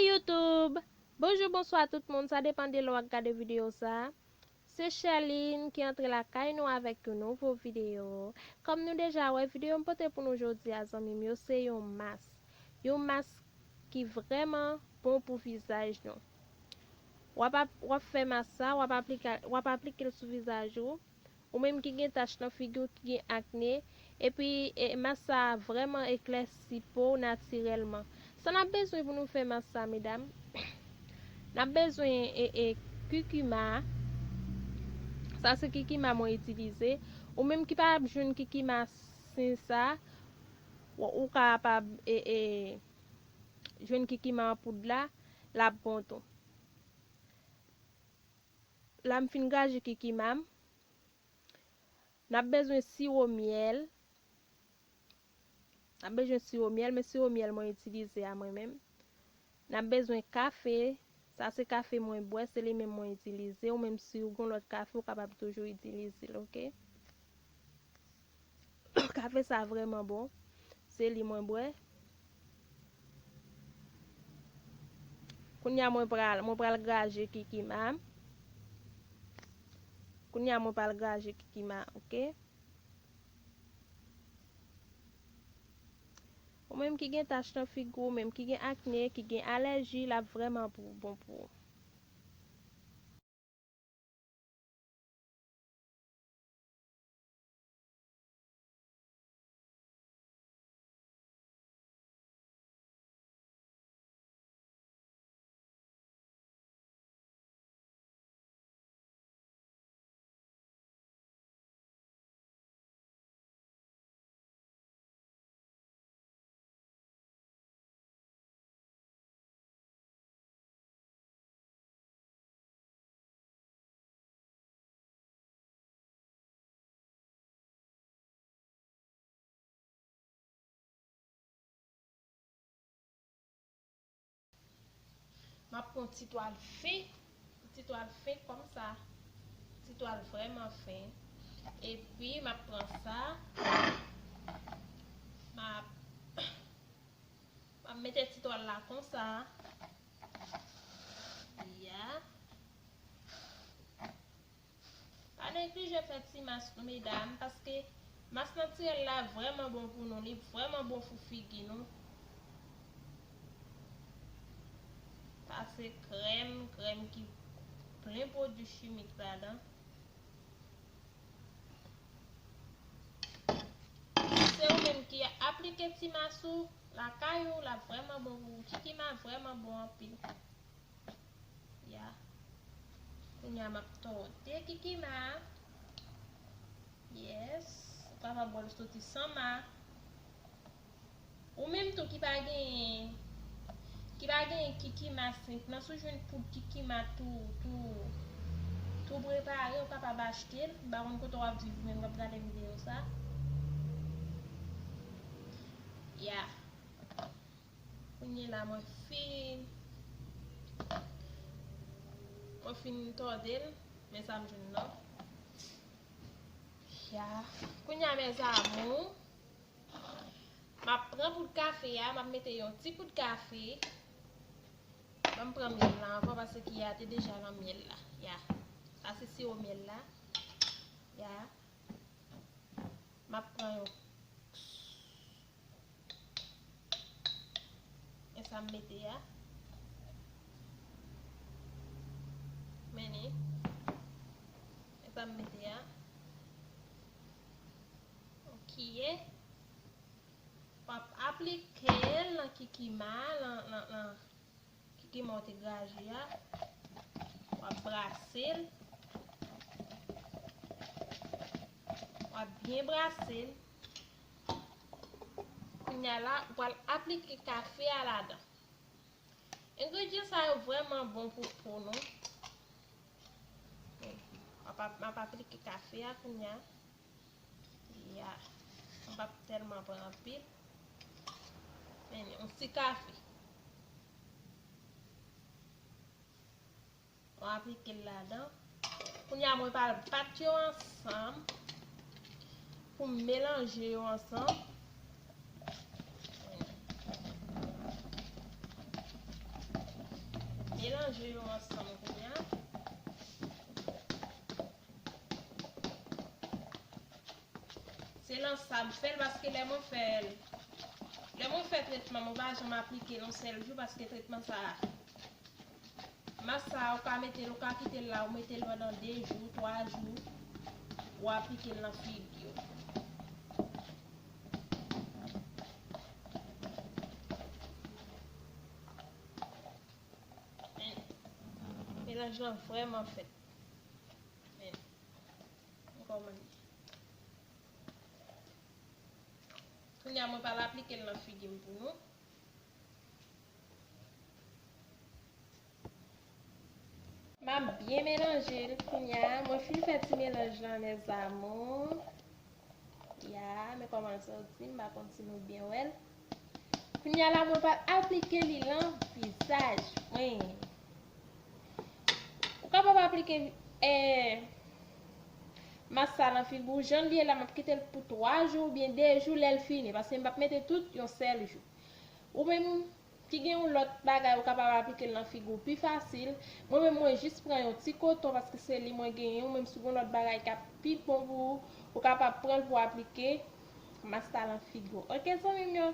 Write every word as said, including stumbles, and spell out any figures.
YouTube! Bonjou, bonswa tout moun, sa depann de lè w ap gade videyo sa. Se Sherline ki antre lakay nou avèk yon nouvo videyo. Kòm nou deja wè, videyo m pote pou nou jodi a, zanmi m yo, se yon mas. Yon mas ki vrèman bon pou vizaj nou. W ap, ap, w ap fè mas sa, w ap aplike, w ap aplike l sou vizaj ou. Ou menm ki gen tach nan figi w, ki gen akne, epi, e, mas sa a vrèman eklèsi po w natirèlman. Sa n ap bezwen pou nou fè mas sa, medam? N ap bezwen, e, e, kikima. Sa se kikima mwen itilize. Ou menm ki pa ap jwenn kikima sen sa, w, ou kapab, e, e, jwenn kikima an poud la, l ap bon tou. La m fin graje kikima m. N ap bezwen siwo myèl. N ap bezwen siwo myèl, men siwo myèl mwen itilize a mwen menm. N ap bezwen kafe. Sa se kafe mwen bwè, se li menm mwen itilize. Ou menm si w gen lòt kafe, ou kapab toujou itilize l, oke? Kafe sa vrèman bon. Se li mwen bwè. Kounye a mwen pral, mwen pral graje kikima. Kounye a mwen pral graje kikima, oke? Ou menm ki gen tach nan figi w, ou menm ki gen akne, ki gen alèji, l ap vrèman pou, bon pou ou. M ap pran ti twal fen, ti twal fen kòm sa, ti twal vrèman fen. Epi m ap pran sa, m ap, m ap mete ti twal la konsa. Ya. Pa neglije fè ti mas nou, medam, paske mas natirèl la vrèman bon pou nou, li vrèman bon pou figi nou. Pase krèm, krèm ki plen pwodui chimik ladan. Se ou menm ki aplike ti mas ou lakay ou, l ap vrèman bon pou ou. Kikima vrèman bon anpil. Ya. Kounye a m ap tòde kikima. Yes. Ou kapab wè l soti san ma. Ou menm tou ki pa gen, ki pa gen kikima senp nan, si w jwenn poud kikima tou, tou, tou prepare, ou kapab achte l. M pa konn kote w ap viv ou menm k ap gade videyo sa. Ya. Kounye la mwen fin, mwen fin tòde l, men sa m jwenn nan. Ya. Kounye a, mes amours, m ap pran poud kafe a, m ap mete yon ti poud kafe. Ban m pran myèl la ankò, paske ki a te deja nan myèl la. Ya. Sa se siwo myèl la. Ya. M ap pran yon. E sa m mete a. Men ni. E sa m mete a. Yon kiyè. W ap aplike l nan kikima, nan, nan, nan kikima w te graje a. W ap brase l. W ap byen brase l. Kounye a la, ou pral aplike kafe a ladan. Engredyan sa yo vrèman bon pou po nou. M ap, m ap aplike kafe a kounye a. Ya. M p ap tèlman pran anpil. Men yon ti kafe. Mwen aplike l ladan. Kounye a, mwen pral bat yo ansanm pou m melanje yo ansanm. Kounye a, Ansanm kounye a. Se lan sa m fè l, paske lè mwen fè l, lè mwen fè tretman, mwen pa janm aplike l yon sèl jou, paske tretman sa a, mas sa a, ou ka mete l, ou ka kite l la, ou mete l pandan de jou, twa jou, ou aplike l nan figi w. Men, melanj lan vrèman fèt. Men, m kòmande. Kounye a, mwen pral aplike l nan figi m pou nou. M ap byen melanje l kounye a. Mwen fin fè ti melanj lan, mes amours. Ya, men kòman l soti, m pa konn si nou byen wè l. Kounye a la, mwen pral aplike li lan vizaj mwen. Ou kapab aplike, eh, mas sa lan figi w, jan l ye la, m ap kite l pou twa jou oubyen de jou lè l fini, paske m p ap mete tout yon sèl jou. Ou menm ki gen yon lòt bagay, ou kapab aplike l nan figi w pi fasil. Mwen menm, mwen jis pran yon ti koton, paske se li mwen genyen. Ou menm, si w gen yon lòt bagay k ap pi bon pou ou, ou kapab pran l pou w aplike mas sa lan figi w. Oke, zanmi m yo?